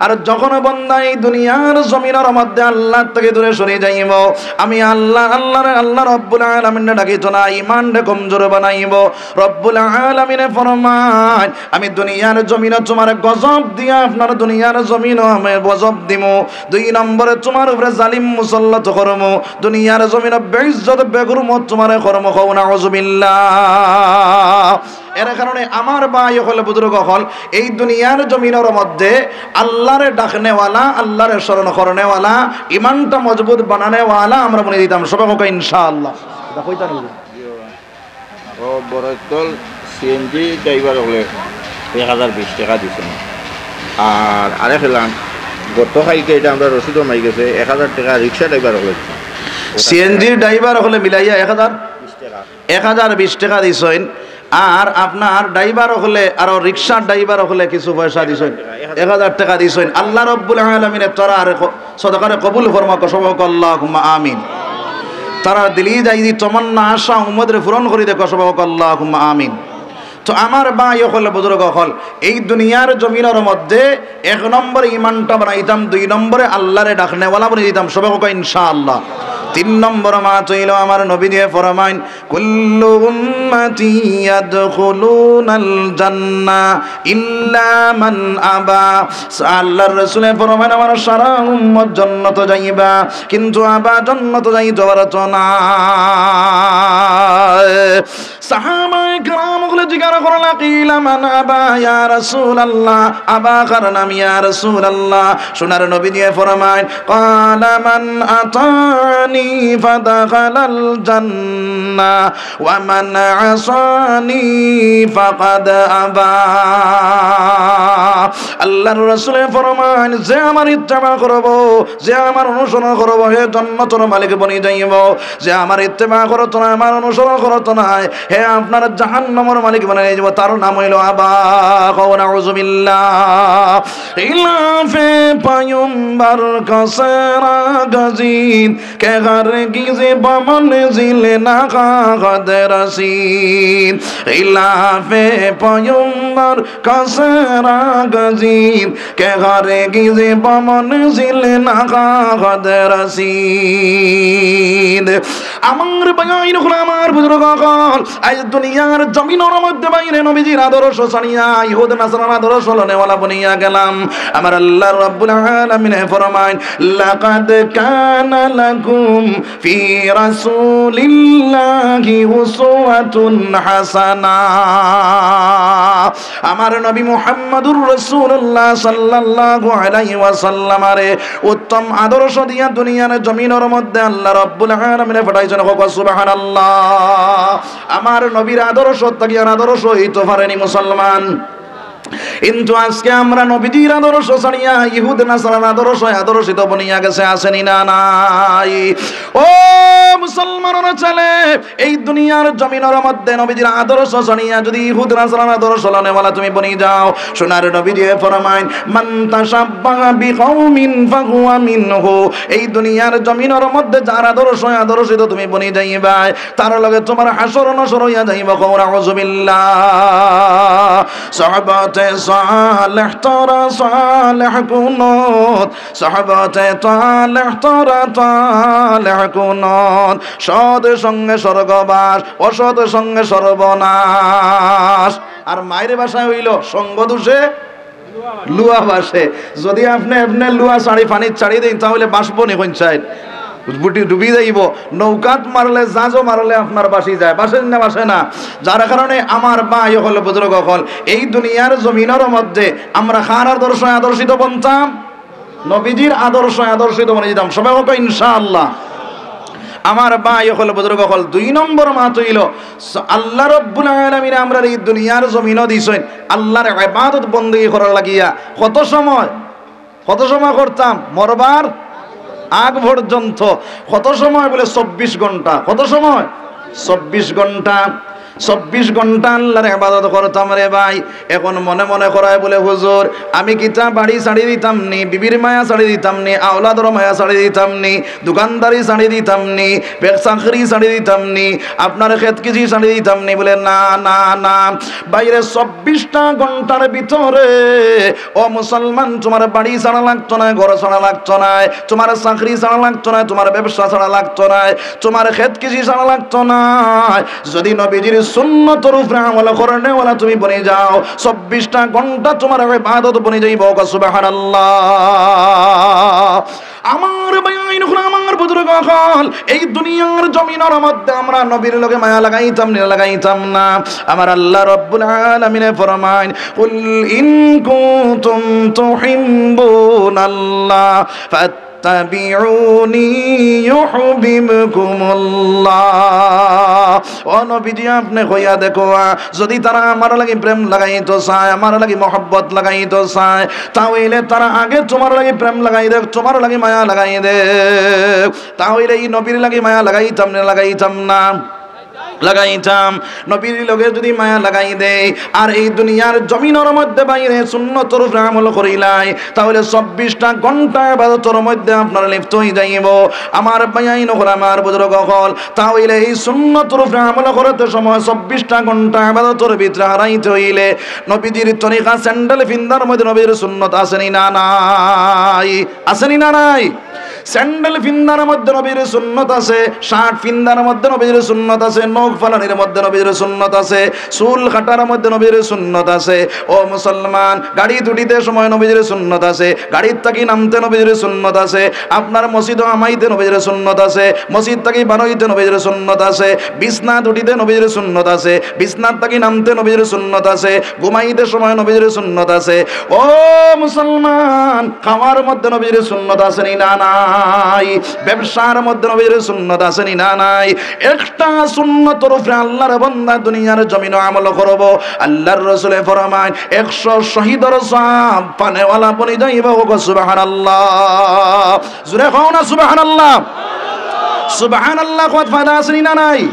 আর যখন বন্দা এই দুনিয়ার জমিনর মধ্যে আল্লাহ থাকি দূরে সরি যাইবো, আমি আল্লাহ, আল্লাহরে, আল্লাহ রব্বুল আলামিনরে ডাকিতো নায়, ইমানরে কমজোর বানাইবো। রব্বুল আলামিনে ফরমাইন, আমি দুনিয়ার জমিনো তুমারে গজব দিয়া আপনার দুনিয়ার জমিনো আমি গজব দিমু। দুই নম্বরে তুমার উপরে জালিম মুসল্লত করমু। দুনিয়ার জমিনো বেইজ্জত বেহুরমত তুমারে করমু। কও নাউজুবিল্লাহ। এর কারণে আমার ভাই অকল, বুজুর্গ অকল, এই দুনিয়ার জমিনর মধ্যে আল্লাহরে ডাকনেওয়ালা, আল্লাহরে স্মরণ করনেওয়ালা, ইমানটা মজবুত বানানেওয়ালা আমরা বনি যাইতাম। সবে কও ইনশাআল্লাহ। এটা কইতা নায়? ও বড় দল সিএনজি ড্রাইভার অকলে এক হাজার বিশ টেকা দিছইন। আর আরেক এলান গত কাইলকে, এটা আমরা রসিদ মাই গেছে, এক হাজার টেকা রিক্সা ড্রাইভার অকলে দিছইন। সিএনজি ড্রাইভার অকলে মিলাইয়া এক হাজার, বিশ টেকা। এক হাজার বিশ টেকা দিছইন। আর আপনার ড্রাইভার অকলে, আরো রিক্সার ড্রাইভার অকলে কিছু পয়সা দিছইন, এক হাজার টেকা দিছইন। আল্লাহ রব্বুল আলামিনে তারার ক-, সদকারে কবুল ফরমাউক, সবে কও আল্লাহুম্মা আমিন। তারার দিলি যাই দি তমান্না, আশা, উম্মতরে পূরণ করি দেউক, সবে কও আল্লাহুম্মা আমিন। তো আমার ভাই অকল, বুজুর্গ অকল, এই দুনিয়ার জমিনর মধ্যে এক নম্বরে ইমানটা বানাইতাম, দুই নম্বরে আল্লাহরে ডাকনেওয়ালা বনি যাইতাম, সবে কও ইনশাআল্লাহ। তিন নম্বর মাত অইলো আমার নবীজিয়ে ফরমাইন, কুল্লু উম্মতি ইয়াদখুলুনাল জান্নাহ ইল্লা মান আবা। আল্লাহর রসুলে ফরমাইন, আমার সারা উম্মত জান্নাতো যাইবা, কিন্তু আবা জান্নাতো যাইতো পারতো নায়। সাহাবায়ে কেরাম অকলে জিজ্ঞাসা করলা, কিলা মান আবা ইয়া রাসূলুল্লাহ, আবা কার নাম ইয়া রাসূলুল্লাহ? সোনার নবীজিয়ে ফরমাইন, ক্বালা মান আতানি ফাদাখালাল জান্নাহ ওয়া মান আসানি ফাকাদ আবা। আল্লাহর রাসূলে ফরমাইন, যে আমার ইত্তেবা করবো, যে আমার অনুসরণ করবো, হে জান্নাতর মালিক বনি যাইবো। যে আমার ইত্তেবা করতো নায়, আমার অনুসরণ করতো নায়, হে আপনার জাহান্নামর মালিক বনি যাইবো। তার নাম অইলো আবা। কও নাউজুবিল্লাহ। خلاف پیمبر کا سرا گزین کہ ہرگز بہ منزل نخواہد رسید۔ خلاف پیمبر کا سرا گزین کہ ہرگز بہ منزل نخواہد رسید۔ আমার ভাইয়াইন অকল, আমার বুজুর্গ অকল, আইজ দুনিয়ার জমিনর মধ্যে বাইরে নবীজির আদর্শ ছাড়িয়া ইহুদ নাসারার আদর্শ লনেওয়ালা বনিয়া গেলাম। আমার আল্লাহ রাব্বুল আলামিনে ফরমাইন, "লাকাদ কানা লাকুম ফি রাসূলিল্লাহি উসওয়াতুন হাসানা।" আমার নবী মুহাম্মাদুর রাসূলুল্লাহ সাল্লাল্লাহু আলাইহি ওয়াসাল্লামরে উত্তম আদর্শ দিয়া দুনিয়ার জমিনর মধ্যে আল্লাহ রাব্বুল আলামিনে পাঠাইছইন। কও সুবহানাল্লাহ। আমার নবীর আদর্শ থাকি আর আদর্শ অইতো পারেনি মুসলমান। কিন্তু আজকে আমরা নবীজির আদর্শ ছাড়িয়া ইহুদ নাসারার আদর্শ আদর্শিত বনিয়া গেছে, আছেনি না নাই? ও মুসলমানর ছেলে, এই দুনিয়ার জমিনর মধ্যে নবীজির আদর্শ ছাড়িয়া যদি ইহুদ নাসারার আদর্শ লনেওয়ালা তুমি বনি যাও, সোনার নবীজিয়ে ফরমাইন, "মান তাশাব্বাহা বিকাওমিন ফাহুয়া মিনহু।" এই দুনিয়ার জমিনর মধ্যে যার আদর্শ আদর্শিত তুমি বনি যাইবায়, তার লগে তোমার হাশর নাশর অইয়া যাইবো। কও নাউজুবিল্লাহ। সহবতে সালেহ তারা সালেহ কুনুত, সহবতে তালেহ তারা তালেহ কুনুত। সৎ সঙ্গে স্বর্গবাস, অসৎ সঙ্গে সর্বনাশ। আর মায়ের ভাষায় অইলো, সঙ্গ দোষে লুয়া ভাসে। যদি আপনে, আপনে লুয়া ছাড়ি পানিত ছাড়ি দেইন, তাহলে ভাসবো নি কোন side? ডুবি, ডুবি যাইবো। নৌকাত মারলে, জাহাজও মারলে আপনার ভাসি যায়, ভাসে না, ভাসে না? যার কারণে আমার ভাই অকল, বুজুর্গ অকল, এই দুনিয়ার জমিনর মধ্যে আমরা কার আদর্শ আদর্শিত বনতাম? নবীজির আদর্শ আদর্শিত বনি যাইতাম। সবাই কও ইনশাআল্লাহ। আমার ভাই অকল, বুজুর্গ অকল, দুই নম্বর মাত অইলো, স-, আল্লাহ রাব্বুল আলামিন আমরারে এই দুনিয়ার জমিনো দিছইন আল্লাহর ইবাদত বন্দেগি করার লাগিয়া। কত সময়? কত সময় করতাম? মরবার আগ পর্যন্ত। কত সময়? বলে চব্বিশ ঘন্টা। কত সময়? চব্বিশ ঘন্টা। চব্বিশ ঘন্টা আল্লাহর ইবাদত করতাম রে ভাই। এখন মনে মনে করায় বলে, "হুজুর, আমি কিতা বাড়ি ছাড়ি দিতাম নি, বিবির মায়া ছাড়ি দিতাম নি, আওলাদর মায়া ছাড়ি দিতাম নি, দোকানদারি ছাড়ি দিতাম নি, বে-, চাকরি ছাড়ি দিতাম নি, আপনার খেত কৃষি ছাড়ি দিতাম নি?" বলে, "না, না, না।" বাইরে চব্বিশটা ঘন্টার ভিতরে, ও মুসলমান, তোমার বাড়ি ছাড়া লাগতো না, ঘর ছাড়া লাগতো না, তোমার চাকরি ছাড়া লাগতো না, তোমার ব্যবসা ছাড়া লাগতো না, তোমার খেত কৃষি ছাড়া লাগতো না। যদি নবীজির সুন্নতর উপরে আমল করনেওয়ালা তুমি বনি যাও, চব্বিশটা ঘন্টা তোমার ইবাদত বনি যাইবো। কও সুবহানাল্লাহ। আমার ভাই, আমার বুজুর্গ অকল, এই দুনিয়ার জমিনর মধ্যে আমরা নবীর লগে মায়া লাগাইতাম নি, লাগাইতাম না? আমার আল্লাহ রাব্বুল আলামিনে ফরমাইন, "কুল ইন কুনতুম তুহিব্বুনাল্লাহ ফাত্তাবিউনি ইউহবিবকুমুল্লাহ।" ও নবীজি, আপনে কইয়া দেখো, আ, যদি তারা আমার লাগি প্রেম লাগাইতো চায়, আমার লাগি মহব্বত লাগাইতো চায়, তা অইলে তারা আগে তোমার লাগি প্রেম লাগাই দেউক, তোমার লাগি মায়া লাগাই দেউক। তা অইলে ই নবীর লাগি মায়া লাগাইতাম না, লাগাইতাম না? লাগাইতাম। নবীর লগে যদি মায়া লাগাই দেই, আর এই দুনিয়ার জমিনর মধ্যে বাইরে সুন্নতর উপরে আমল করিলাই, তা অইলে চব্বিশটা ঘন্টা ইবাদতর মধ্যে আপনার লিপ্ত অই যাইবো। আমার ভাইয়াইন অকল, আমার বুজুর্গ অকল, তা অইলে এই সুন্নতর উপরে আমল করতে সময় চব্বিশটা ঘন্টা ইবাদতর ভিতরে হারাইতে অইলে নবীজির তরিকা স্যান্ডেল ফিন্দার মধ্যে নবীজির সুন্নত আছেনি না নাই? আছেনি না নাই? স্যান্ডেল ফিন্দার মধ্যে নবীজির সুন্নত আছে, শার্ট ফিন্দার মধ্যে নবীজির সুন্নত আছে, নখ ফালানির মধ্যে নবীজির সুন্নত আছে, চুল কাটার মধ্যে নবীজির সুন্নত আছে। ও মুসলমান, গাড়িত উঠিতে সময় নবীজির সুন্নত আছে, গাড়িত থাকি নামতে নবীজির সুন্নত আছে, আপনার মসজিদো হামাইতে নবীজির সুন্নত আছে, মসজিদ থাকি বারইতে নবীজির সুন্নত আছে, বিছনাত উঠিতে নবীজির সুন্নত আছে, বিছনাত থাকি নামতে নবীজির সুন্নত আছে, ঘুমাইতে সময় নবীজির সুন্নত আছে। ও মুসলমান, খাওয়ার মধ্যে নবীজির সুন্নত আছেনি না নাই? ব্যবসার মধ্যে নবীজির সুন্নত আছেনি না নাই? একটা সুন্নতর উপরে আল্লাহর বান্দা দুনিয়ার জমিনো আমল করবো, আল্লাহর রসুলে ফরমাইন, একশো শহীদর সওয়াব পানেওয়ালা বনি যাইবো। কও সুবহানাল্লাহ। জোরে কও না সুবহানাল্লাহ। সুবহানাল্লাহ কওয়াত ফায়দা আছেনি না নাই?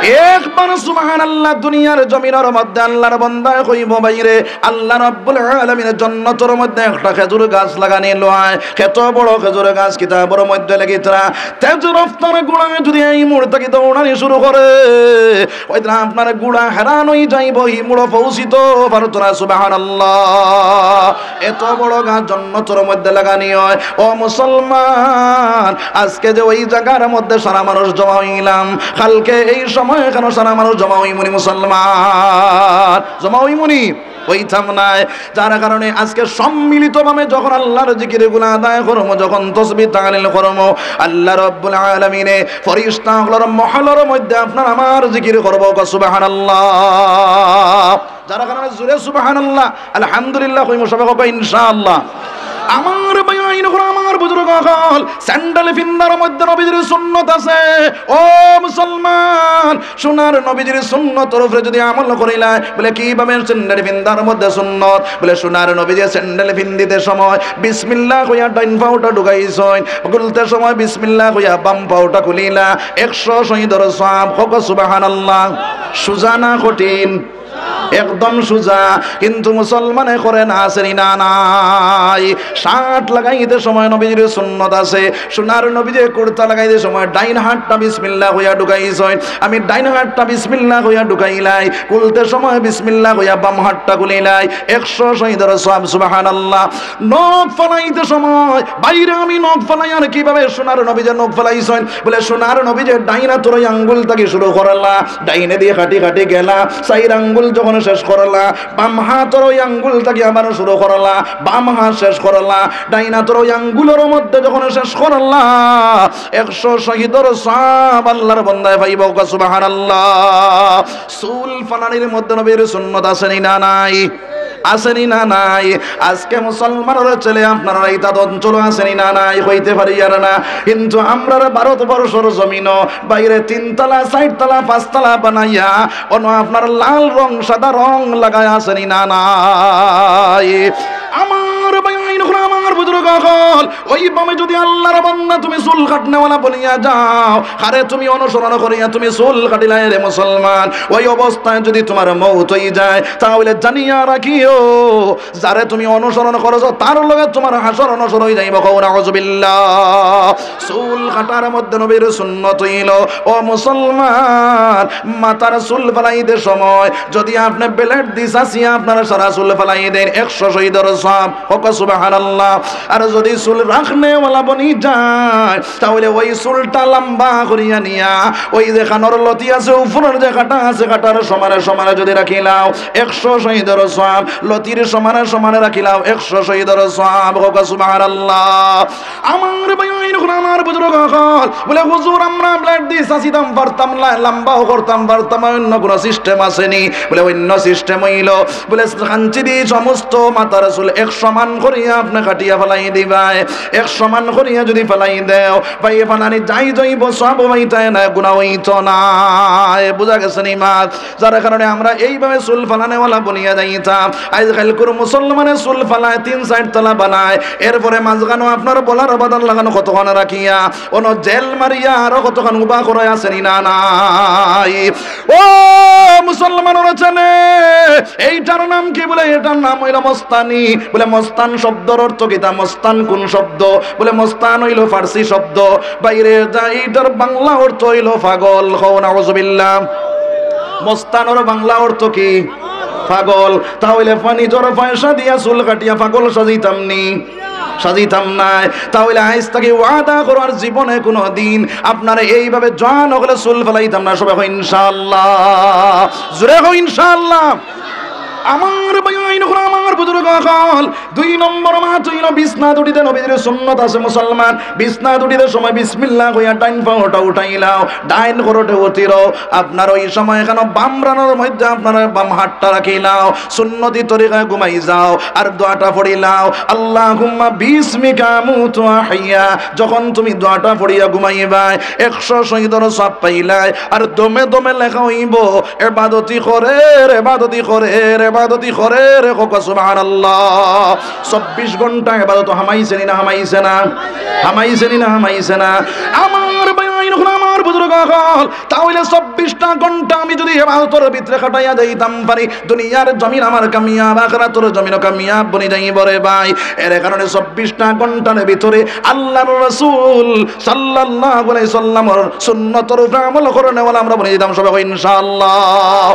একবার সুবহানাল্লাহ দুনিয়ার জমিনর মধ্যে আল্লাহর বান্দায় কইবো, "ভাইরে, আল্লাহ রাব্বুল আলামিনে জন্নতর মধ্যে একটা খেজুর গাছ লাগানি লয়।" কত বড় খেজুর গাছ, কিতাবর মধ্যে লেখিতরা, তেজ রফতার ঘোড়ায় যদি এই মুহূর্তে কি দৌড়ানি শুরু করে, ওই দিন আপনার ঘোড়া হেরান অই যাইবো, ই মুড়ো পৌঁছিতো পারতো না। সুবহানাল্লাহ। এত বড় গাছ জন্নতর মধ্যে লাগানি অয়। ও মুসলমান, আজকে যে ওই জাগার মধ্যে সারা মানুষ জমা অইলাম, কালকে এই সময় অয় কেন সারা মানুষ জমা অইমুনি মুসলমান? জমা অইমুনি? অইতাম নায়। যার কারণে আজকে সম্মিলিতভাবে যখন আল্লাহর জিকিরগুলা আদায় করমু, যখন তসবিহ তাহলিল করমু, আল্লাহ রাব্বুল আলামিনে ফেরেশতা অকলর মহলর মধ্যে আপনার আমার জিকির করবো। কও সুবহানাল্লাহ। যার কারণে জোরে সুবহানাল্লাহ, আলহামদুলিল্লাহ কইমু, সবে কও ইনশাআল্লাহ। আমার ভাইয়াইন অকল, আমার বুজুর্গ অকল, স্যান্ডেল ফিন্দার মধ্যে নবীজির সুন্নত আছে। ও মুসলমান, সোনার নবীজির সুন্নতর উপরে যদি আমল করিলায়, বলে কিভাবে স্যান্ডেল ফিন্দার মধ্যে সুন্নত? বলে সোনার নবীজি স্যান্ডেল ফিন্দিতে সময় বিসমিল্লাহ কইয়া ডাইন পাওটা ঢুকাইছইন, খুলতে সময় বিসমিল্লাহ কইয়া বাম পাওটা খুলিলা, একশো শহীদর সওয়াব। কও সুবহানাল্লাহ। সুজা না কঠিন? একদম সুজা। কিন্তু মুসলমানে করে না, আছে নি না নাই? শার্ট লাগাইতে সময় নবীজির সুন্নত আছে। সোনার নবীজি কুর্তা লাগাইতে সময় ডাইন হাতটা বিসমিল্লাহ কইয়া ঢুকাইছইন। আমি ডাইন হাতটা বিসমিল্লাহ কইয়া ঢুকাইলাই, খুলতে সময় বিসমিল্লাহ কইয়া বাম হাতটা খুলিলাই। একশো শহীদর সওয়াব, সুবহানাল্লাহ। নখ ফালাইতে সময়, বাইরে আমি নখ ফালাই, আর কিভাবে সোনার নবীজি নখ ফালাইছইন? বলে সোনার নবীজি ডাইন আতর ওই আঙ্গুল থাকি শুরু করলা, ডাইনে দিয়া কাটি কাটি গেলা, চাইর আঙ্গুল যখন শেষ করলা, বাম হাতর ওই আঙ্গুল থাকি আবার শুরু করলা, বাম হাত শেষ করলা, ডাইন আতর ওই আঙ্গুলর মধ্যে যখন শেষ করলা, একশো শহীদর সওয়াব আল্লাহর বন্দায় পাইবা। কও সুবহানাল্লাহ। চুল ফালানির মধ্যে নবীর সুন্নত আছে নি না নাই? আছে নি না নাই? আজকে মুসলমানর ছেলে আপনারার ইতা অঞ্চল আছে নি না নাই? কইতে পারি আর না। কিন্তু আমরার ভারতবর্ষর জমিনো বাইরে তিনতলা, চাইরতলা, পাঁচতলা বানাইয়া অনো আপনার লাল রং, সাদা রং লাগায় আছে নি না নাই? আমার ভাইয়াইন অকল, আমার বুজুর্গ অকল, ওইভাবে যদি আল্লাহর বান্দা তুমি চুল কাটনেওয়ালা বনিয়া যাও, কারে তুমি অনুসরণ করিয়া তুমি চুল কাটিলায় রে মুসলমান, ওই অবস্থায় যদি তোমার মউত অই যায়, তাহলে জানিয়া রাখিও, যারে তুমি অনুসরণ করছো, তার লগে তোমার হাশর নশর অই যাইবো। কও নাউজুবিল্লাহ। চুল কাটার মধ্যে নবীর সুন্নত অইলো, ও মুসলমান, মাথার চুল ফালাইতে সময় যদি আপনে ব্লেড দি চাচিয়া আপনার সারা চুল ফালাই দেইন, একশো শহীদর সওয়াব। কও সুবহানাল্লাহ। আর যদি চুল রাখনেওয়ালা বনি যায়, তাহলে ওই চুলটা লম্বা করিয়া নিয়া, ওই যে কানর লতি আছে, উপরর যে কাটা আছে, কাটার সমানে সমানে যদি রাখিলাও, একশো শহীদর সওয়াব। লতির সমানে সমানে রাখিলাও, একশো শহীদর সওয়াব। কও সুবহানাল্লাহ। আমার ভাইয়াইন অকল, আমার বুজুর্গ অকল, বলে হুজুর, আমরা ব্লেড দি চাচিতাম পারতাম না, লম্বাও করতাম পারতাম না, অন্য কোনো সিস্টেম আছে নি? বলে অন্য সিস্টেম অইলো, বলে কাঞ্চি দি সমস্ত মাথার চুল এক সমান করিয়া আপনে কাটিয়া ফালাই দিবায়। এক সমান করিয়া যদি ফালাই দেও, ভাই, ফালানি যাই যাইবো, সওয়াব অইতো না, গুনা অইতো না। বুঝা গেছে নি মাত? যার কারণে আমরা এইভাবে চুল ফালানেওয়ালা বনিয়া যাইতাম। আইজকাইলকুর মুসলমানে চুল ফালায়, তিন চাইর তলা বানায়, এরপরে মাঝখানো আপনার বলার বাদান লাগানো কতক্ষণ রাখিয়া, অনো জেল মারিয়া আরো কতক্ষণ উবা করে আছে নি না নাই? ও মুসলমানর ছেলে, এইটার নাম কি? বলে এটার নাম অইলো মস্তানি। বলে মস্তান শব্দর অর্থ কিতা? মস্তান কোন শব্দ? বলে মস্তান অইলো ফার্সি শব্দ। বাইরে যা, এইটার বাংলা অর্থ অইলো পাগল। কও নাউজুবিল্লাহ। মস্তানর বাংলা অর্থ কি? পাগল। তাহলে পানি জোর পয়সা দিয়া চুল কাটিয়া পাগল সাজিতাম নি? সাজিতাম নায়। তাহলে আইজ থাকি ওয়াদা করো, আর জীবনে কোনো দিন আপনারে এইভাবে জোয়ান অকলে চুল ফালাইতাম না। সবে কও ইনশাআল্লাহ, জোরে কও ইনশাআল্লাহ। আমার ভাইয়াইন অকল, আমার বুজুর্গ অকল, দুই নম্বর মাত অইলো বিছনাত উঠিতে নবীজির সুন্নত আছে মুসলমান। বিছনাত উঠিতে সময় বিসমিল্লাহ কইয়া ডাইন পাওটা উঠাইলাও, ডাইন করটে উঠিরো। আপনার ওই সময় এখানো বাম রানোর মধ্যে আপনার বাম হাতটা রাখিলাও, সুন্নতি তরিকায় ঘুমাই যাও, আর দোয়াটা পড়িলাও, আল্লাহুম্মা বিসমিকা আমুতু ওয়া আহইয়া। যখন তুমি দোয়াটা পড়িয়া ঘুমাইবায়, একশো শহীদর সওয়াব পাইলায়, আর দমে দমে লেখা অইবো, এবাদতি করের, এবাদতি করের, এবাদতি করের। কও সুবহানাল্লাহ। চব্বিশ ঘন্টা এবাদত হামাইছে নি না হামাইছে না? হামাইছে নি না হামাইছে না? আমার ভাইয়াইন অকল, আমার বুজুর্গ অকল, তাহলে চব্বিশটা ঘন্টা আমি যদি এবাদতর ভিতরে কাটাইয়া যাইতাম পারি, দুনিয়ার জমিন আমার কামিয়াব, আখিরাতর জমিনও কামিয়াব বনি যাইবো রে ভাই। এর কারণে চব্বিশটা ঘন্টার ভিতরে আল্লাহর রাসূল সাল্লাল্লাহু আলাইহি সাল্লামর সুন্নতর উপরে আমল করনেওয়ালা আমরা বনি যাইতাম সবে কও ইনশাআল্লাহ।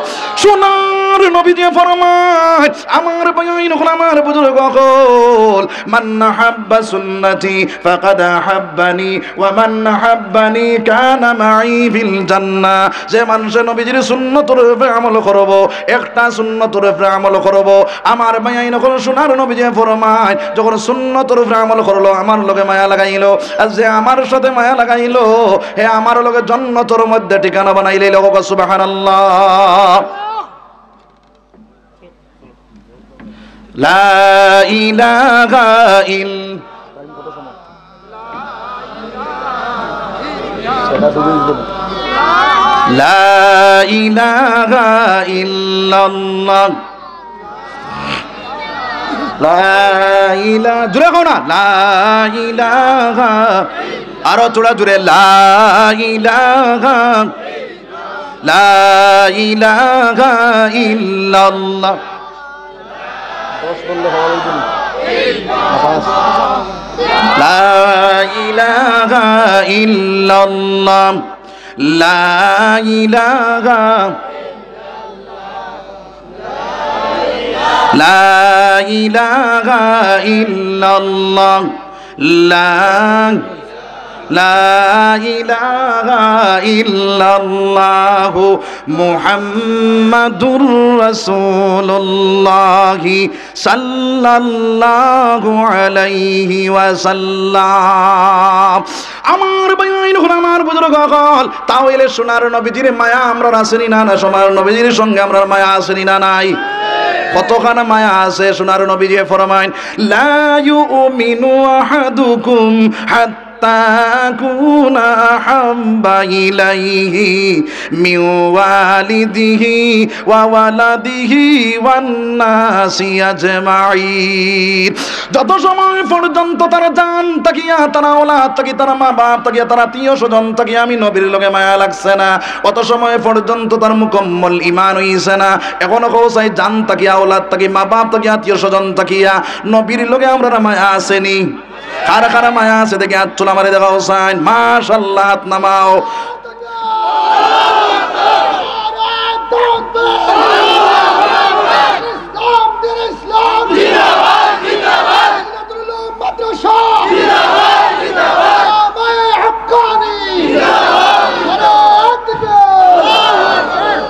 সোনার নবীজি ফরমায়, আমার ভাইয়াইন অকল, আমার বুজুর্গ অকল, মান আহাব্বা সুন্নতি ফাকাদ আহাব্বানি, ওয়া মান আহাব্বানি কানা মাই ফিল জান্নাহ। যে মানষে নবীজির সুন্নতর উপরে আমল করবো, একটা সুন্নতর উপরে আমল করবো, আমার ভাইয়াইন অকল, সোনার নবীজি ফরমায়, যখন সুন্নতর উপরে আমল করলো, আমার লগে মায়া লাগাইলো, আর যে আমার সাথে মায়া লাগাইলো, হে আমার লগে জন্নতর মধ্যে ঠিকানা বানাইলে। লোক সুবহানাল্লাহ। লা ইলাহা ইল-, লা ইলাহা ইল্লাল্লাহ। লা ইলা-, জোরে কও না। লা ইলাহা। আরো থুড়া জোরে। লা ইলাহা লা ইলাহা ইল্লাল্লাহ। দশ বললে হওয়া হইতো না। পাঁচ। লা ইলাহা ইল্লাল্লাহ। লা ইলাহা, লা ইলাহা ইল্লাল্লাহ। লা লা ইলাহা ইল্লাল্লাহু মুহাম্মাদুর রাসূলুল্লাহি সাল্লাল্লাহু আলাইহি ওয়াসাল্লাম। আমার ভাইয়াইন অকল, আমার বুজুর্গ অকল, তা অইলে সোনার নবীজির মায়া আমরার আছে নি না, না? সোনার নবীজির সঙ্গে আমরার মায়া আছে নি না নাই? কতখান মায়া আছে। সোনার নবীজি ফরমাইন, লা ইউমিনু আহাদুকুম হাত্তা আকুনা আহাব্বা ইলাইহি মিন ওয়ালিদিহি ওয়া ওয়ালাদিহি ওয়ান নাসি আজমাইন। যত সময় পর্যন্ত তার জান থাকিয়া, তার আওলাদ থাকি, তার মা বাপ থাকিয়া, তার আত্মীয় স্বজন থাকি আমি নবীর লগে মায়া লাগছে না, অত সময় পর্যন্ত তার মুকম্মল ঈমান অইছে না। এখন কও চাই, জান থাকিয়া, আওলাদ থাকি, মা বাপ থাকি, আত্মীয় স্বজন থাকিয়া নবীর লগে আমরার মায়া আছে নি? কার কার মায়া আছে দেখি আত তুলা মারি দেখাও চাইন। মাশাআল্লাহ, আত নামাও।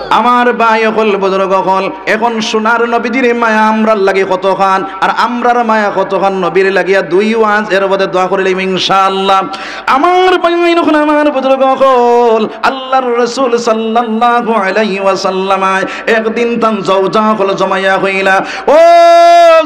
আমার ভাই অকল, বুজুর্গ অকল, এখন সোনার নবীজির মায়া আমরার লাগি কতখান, আর আমরার মায়া কতখান নবীর লাগিয়া, দুই ওয়াজ এর মধ্যে দোয়া করিলাম ইনশাআল্লাহ। আমার ভাইয়াইন অকল, আমার বুজুর্গ অকল, আল্লাহর রাসূল সাল্লাল্লাহু আলাইহি ওয়াসাল্লাম একদিন তান জাওজা অকল জমাইয়া কইলা, "ও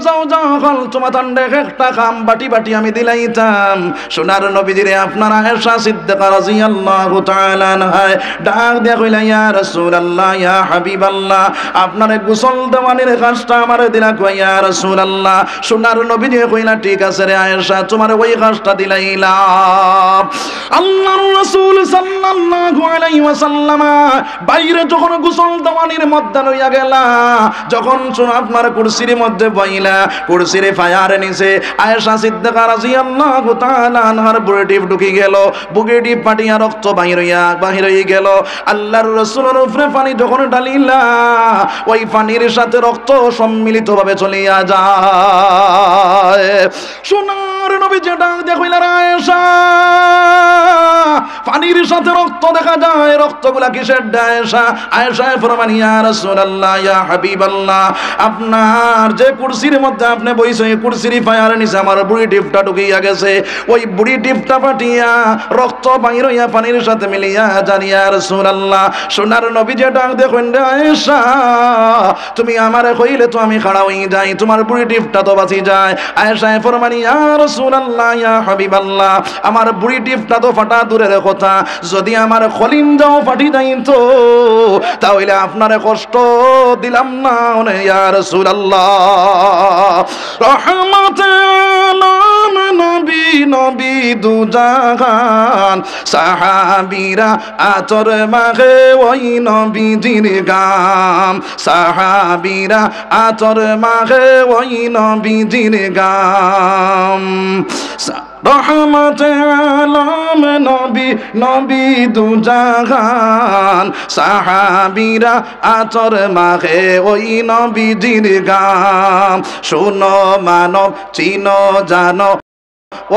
জাওজা অকল, তুমাতানরে একটা কাম বাটি বাটি আমি দিলাইতাম।" সোনার নবীজিরে আপনার আয়েশা সিদ্দিকা রাদিয়াল্লাহু তাআলা আনহায় ডাক দিয়া কইলা, "ইয়া রাসূলুল্লাহ, ইয়া হাবিবাল্লাহ, আপনারে গোসল দেওয়ানির কাজটা আমারে দিলা কই, ইয়া রাসূলুল্লাহ।" সোনার নবীজি কইলা, "ঠিক আছে রে আয়েশা, তুমারে ওই কাজটা দিলাইলাম।" আল্লাহর রাসূল সাল্লাল্লাহু আলাইহি ওয়াসাল্লাম বাইরে যখন গোসল দেওয়ানির মধ্যে রইয়া গেলা, যখন সোনা আপনার কুরসির মধ্যে বইলা, কুরসির ফায়ার নিচে আয়েশা সিদ্দিকা রাদিয়াল্লাহু তাআলা আনহার বুড়ি টিপ ঢুকি গেল, বুড়ি টিপ ফাটিয়া রক্ত বাহির অইয়া, বাহির অই গেল। আল্লাহর রাসূলর উপরে পানি যখন ঢালিলা, ওই পানির সাথে রক্ত সম্মিলিতভাবে চলিয়া যায়। সোনার নবীজি ডাক দিয়া কইলা, "আয়েশা, পানির সাথে রক্ত দেখা যায়, রক্তগুলা কিসের রে আয়েশা?" আয়েশায় ফরমান, "ইয়া রাসূলুল্লাহ, ইয়া হাবিবাল্লাহ, আপনার যে কুরসির মধ্যে আপনে বইছইন, এই কুরসির ফায়ার নিচে আমার বুড়ি টিপটা ঢুকিয়া গেছে, ওই বুড়ি টিপটা ফাটিয়া রক্ত বাইর অইয়া পানির সাথে মিলিয়া যার, ইয়া রাসূলুল্লাহ।" সোনার নবীজি ডাক দিয়া কইন, "রে আয়েশা, তুমি আমারে কইলে তো আমি খাড়া অই যাই, তুমার বুড়ি টিপটা তো বাঁচি যায়।" আয়েশায় ফরমান, "ইয়া রাসূলুল্লাহ, ইয়া হাবিবাল্লাহ, আমার বুড়ি টিপটা তো ফাটা দূরের কথা, যদি আমার কলিজাও ফাটি যাইতো, তা অইলে আপনারে কষ্ট দিলাম না অনে, ইয়া রাসূলুল্লাহ।" রহমতে আলম নবী, নবী দুজাহান, সাহাবীরা আতর মাখে ওই নবীজির গাম, সাহাবীরা আতর মাখে ওই নবীজির গাম। সা- রহমতে আলম নবী, নবী দুজাহান, সাহাবীরা আতর মাখে ওই নবীজির গাম। শুনো মানব, চিনো জানো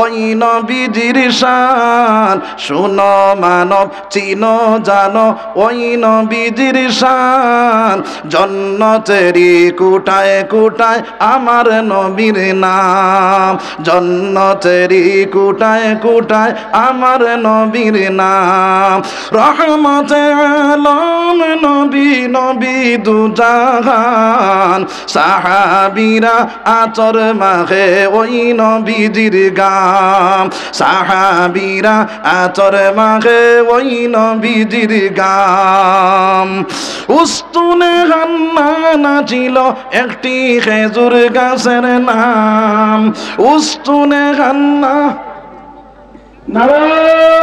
ওই নবীজির শান, শুনো মানব, চিনো জানো ওই নবীজির শান। জন্নতেরই কুটায় কুটায় আমার নবীর নাম, জন্নতেরই কুটায় কুটায় আমার নবীর নাম। রহমতে আলম নবী, নবী দুজাহান, সাহাবীরা আতর মাখে ওই নবীজির গাম, সাহাবীরা আতর মাখে ওই নবীজির গাম। উস্তুনে হান্না নাছিল একটি খেজুর গাছের নাম। উস্তুনে হান্না, নারায়ে